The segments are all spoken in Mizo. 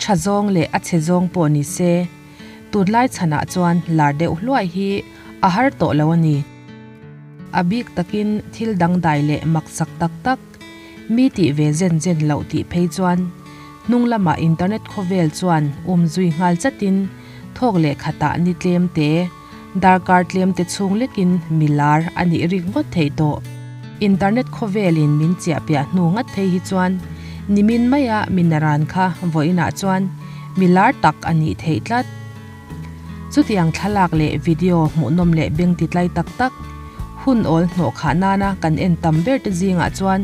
tha zawng leh a chhe zawng pawh ni se, tunlai chhanah chuan lar deuh hluai hi a har tawh lo a ni. A bik takin thil dangdai leh maksak tak tak, mi tih ve zen zen loh tih phei chuan hnung lamah internet khawvel chuan um zui nghal chatin thawk leh khatah ni tlem te, darkar tlem te chhung lekin mi lar a nih rik ngawt theih tawh. Internet khawvelin min chiah piah hnu ngat phei hi chuan nimin maia mi naran kha vawiinah chuan mi lar tak a nih theih tlat. Chutiang thlalak leh video hmuhnawm leh beng titlai tak tak, hun awl hnawh khah nana kan en tam ber te zingah chuan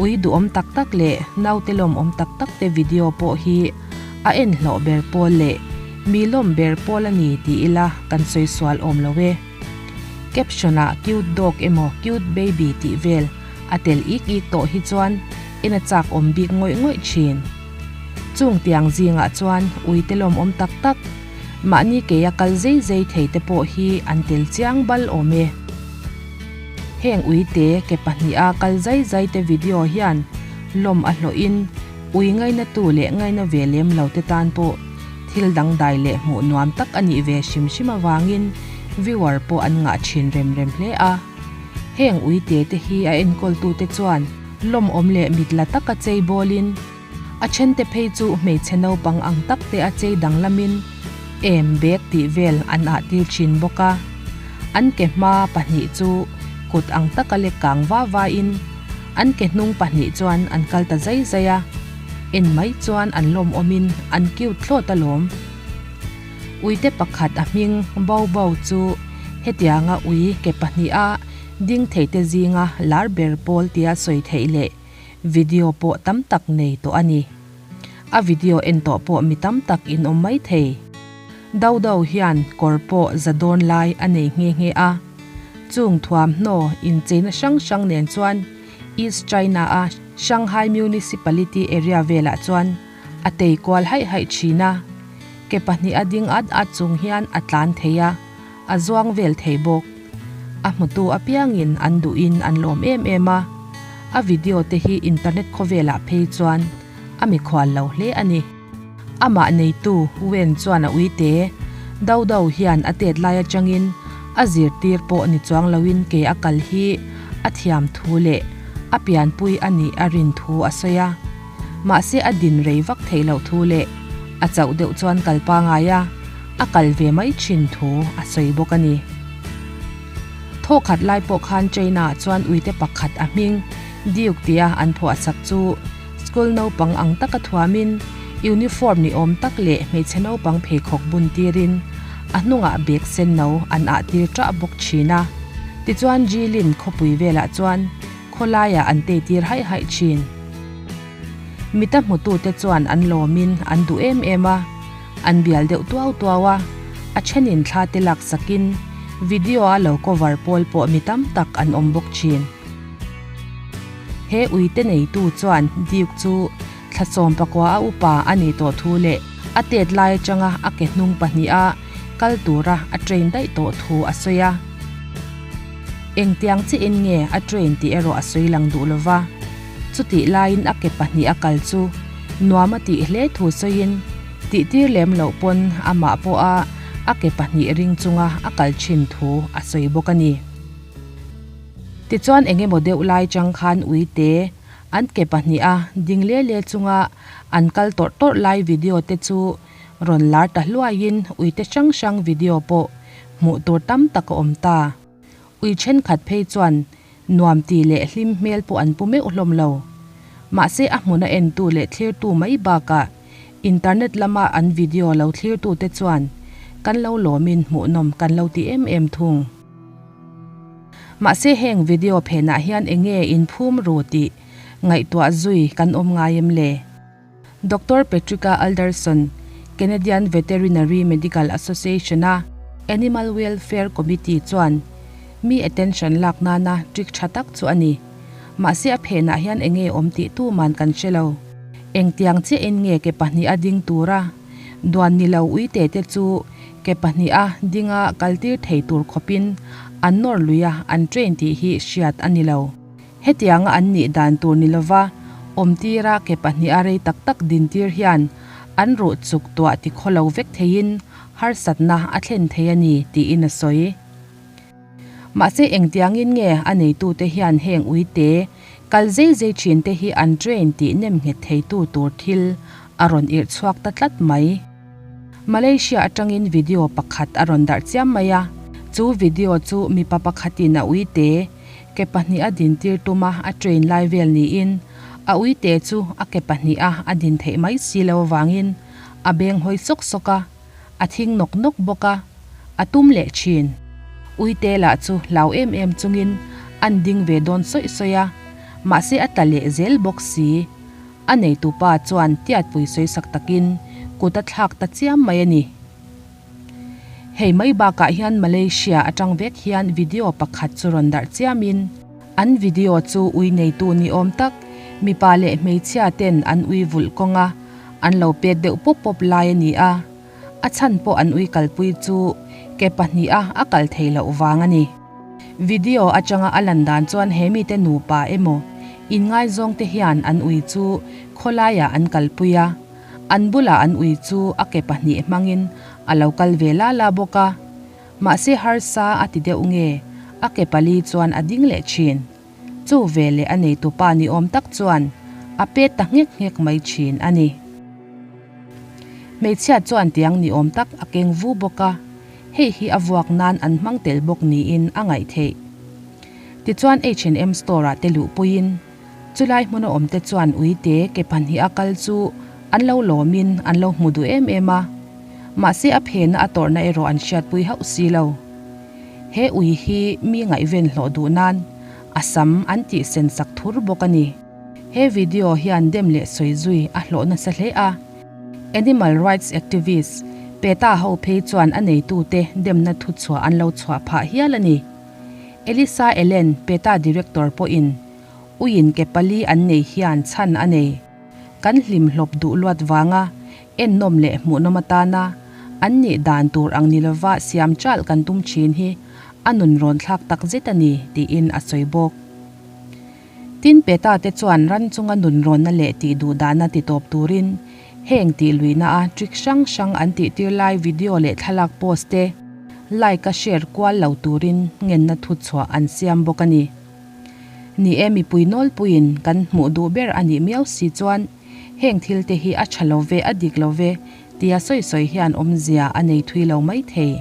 ui duhawm tak tak leh naute lawmawm tak tak te video pawh hi a en hlawh ber pawl leh mi lawm ber pawl a ni ti ila kan sawi sual awm lo e. Caption ah cute dog emaw cute baby tih vel a tel ik ik tawh hi chuan en a chak awm bik ngawih ngawih thin. Chung tiang zingah chuan uite lawmawm tak tak, mahni keia kal zei zei thei te pawh hi an tel chiang bal awm e. Heng uite ke pahniha kal zai zai te video hian lawm a hlawhin ui ngainatu leh ngaina ve lem lo te tan pawh thil dangdai leh hmuh nuam tak a nih ve hrim hrim avangin viewer pawh an ngah thin rem rem hle a. Heng uite te hi a enkawltute chuan lawmawm leh mit la taka chei bawlin a thente phei chu hmeichhe naupang ang tak te a chei danglamin em bag tih vel an ah tir thin bawk a. An ke hma pahnih chu kut ang taka lek kang va vain an ke hnung pahnih chuan an kal ta zai zai a, en mai chuan an lawmawmin an cute thlawt alawm. Uite pakhat a hming Bo Bo chu hetianga ui ke pahniha ding theite zinga lar ber pawl tia sawi theih leh video pawh tam tak nei tawh a ni. A video en tawh pawh mi tam tak in awm mai thei. Do Do hian kawr pawh za dawn lai a nei nghe nghe a. Chung thuamhnaw incheina hrang hrang nen chuan East China a Shanghai Municipality area velah chuan a tei kual haih haih thin a. Ke pahnih a ding at at chung hian a tlan thei a, a zuang vel thei bawk. A hmutu apiangin an duhin an lawm em em a, a video te hi internet khawvelah phei chuan a mikhual lo hle a ni. Amah neitu Wen chuan a uite do do hian a tet lai atangin a zirtir pawh ni chuang loin ke a kal hi a thiam thu leh a pianpui a nih a rin thu a sawi a. Mahse a din rei vak theih loh thu leh a chauh deuh chuan kal pangai a. A kal ve mai thin thu a sawi bawk a ni. Thawkhat lai pawh khan China ah chuan uite pakhat a hming Duke tia an phuahsak chu school naupang ang taka thuamin uniform ni awm tak leh hmeichhe naupang pheikhawk bun tirin a hnungah bag sen no an ah tir tah bawk thin a. Tichuan Jilin khawpui velah chuan khawlaiah an tei tir haih haih thin. Mita hmutute chuan an lawmin an duh em em a. An bial deuh tuau tuau a, a thenin thla te lak sakin video a lo cover pawl pawh mi tam tak an awm bawk thin. He uite neitu chuan Duke chu thla 14 a upa a nih tawh thu leh a tet lai atanga a ke hnung pahniha kal tura a train daih tawh thu a sawi a. Engtiang chiah in nge a train tih erawh a sawi lang duh lova. Chutih laiin a ke pahnih a kal chu nuam a tih hle thu sawiin tihtir lem loh pawn amah pawha a ke pahnih ring chunga a kal thin thu a sawi bawk a ni. Tichuan engemaw deuh lai chang khan uite an ke pahniha ding le le chunga an kal tawrh tawrh lai video te chu rawn lar ta hluaiin uite hrang hrang video pawh hmuh tur tam tak a awm ta. Ui thenkhat phei chuan nuam ti leh hlim hmel pawh an pu meuh hlawm lo. Mahse a hmuna entu leh thlirtu mai bakah internet lama an video lo thlirtute chuan kan lo lawmin hmuhnawm kan lo ti em em thung. Mahse heng video phenah hian enge inphum ru tih ngaihtuah zui kan awm ngai em le? Doctor Patricka Alderson, Canadian Veterinary Medical Association-a Animal Welfare Committee chuan mi attention lak nana trick tha tak chu a ni. Mahse a phenah hian enge awm tih tuman kan hre lo. Engtiang chiahin nge ke pahnih a ding tura duan ni lo uite te chu ke pahnih a dinga kaltir thei tur khawpin an nawr lui a an train tih hi hriat a ni lo. Hetianga an nih dan tur ni lova, awmtira ke pahniha rei tak tak dintir hian an ruh chuk tuah ti khawlo vek theiin harsatna a thlen thei a ni, tiin a sawi. Mahse engtiangin nge a neitute hian heng uite kal zei zei thinte hi an train tih nem nghet theitu tur thil a rawn irh chhuak ta tlat mai. Malaysia atangin video pakhat a rawn darh chiam mai a, chu video chu mipa pakhatin a uite ke pahniha dintir tuma a train lai vel niin a uite chu a ke pahniha a din theih mai si lo avangin a beng hawi sawk sawk a. A thing nawk nawk bawk a, a tum leh thin. Uite lah chu hlau em em chungin an ding ve dawn sawih sawih a, mahse a tla leh zel bawk si. A neitupa chuan tiatpui sawisak takin kut a thlak ta chiam mai a ni. Hei mai bakah hian Malaysia atang vek hian video pakhat chu rawn darh chiamin, an video chu ui neitu ni awm tak mipa leh hmeichhia ten an ui vulh kawng a, An lo pet deuh pawp pawp lai a ni a, a chhan pawh an ui kalpui chu ke pahniha a kal thei loh vang a ni. Video atanga a lan dan chuan he mite nupa emaw inngaizawng te hian an ui chu khawlaiah an kalpui a, an bulah an ui chu a ke pahnih hmangin a lo kal ve la la bawk a, mahse harsa a ti deuh nge a ke pali chuan a ding leh thin. Chu veleh a neitupa ni awm tak chuan a pet ta nghek nghek mai thin a ni. Hmeichhia chuan tiang ni awm tak a keng vu bawk a, hei hi a vuak nan an hmang tel bawk niin a ngaih theih. Tichuan H&M store ah te luhpuiin chulai hmuna awmte chuan uite ke pahnih a kal chu an lo lawmin an lo hmu duh em em a, mahse a phena a tawrhna erawh an hriatpui hauh si lo. He ui hi mi ngaihven hlawh duh nan a sam an tih sen sak thur bawk a ni. He video hian dem leh sawi zui a hlawh nasa hle a. Animal rights activist PETA ho phei chuan a neitute demna thu chhuah an lo chhuah phah hial a ni. Elisa Ellen, PETA director pawhin uiin ke pali an nei hian chhan a nei. Kan hlim hlawp duh luat vanga ennawm leh hmuhnawm atana an nih dan tur ang ni lova siam chalh kan tum thin hi a nun rawn thlak tak zet a ni, tiin a sawi bawk. Tin, Peta te chuan ran chunga nun rawnna leh tih duh dahna ti tawp turin heng tih luihna a trick hrang hrang an tih tir lai video leh thlalak post te like a share kual lo turin ngenna thu chhuah an siam bawk a ni. Ni e, mipui nawlpuiin kan hmuh duh ber a nih miau si chuan heng thil te hi a tha lo ve, a dik lo ve tia sawi sawi hian awmzia a nei thui lo mai thei.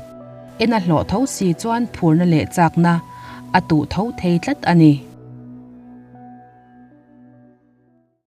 En a hlawh tho si chuan phurna leh chakna a tuh tho thei tlat a ni.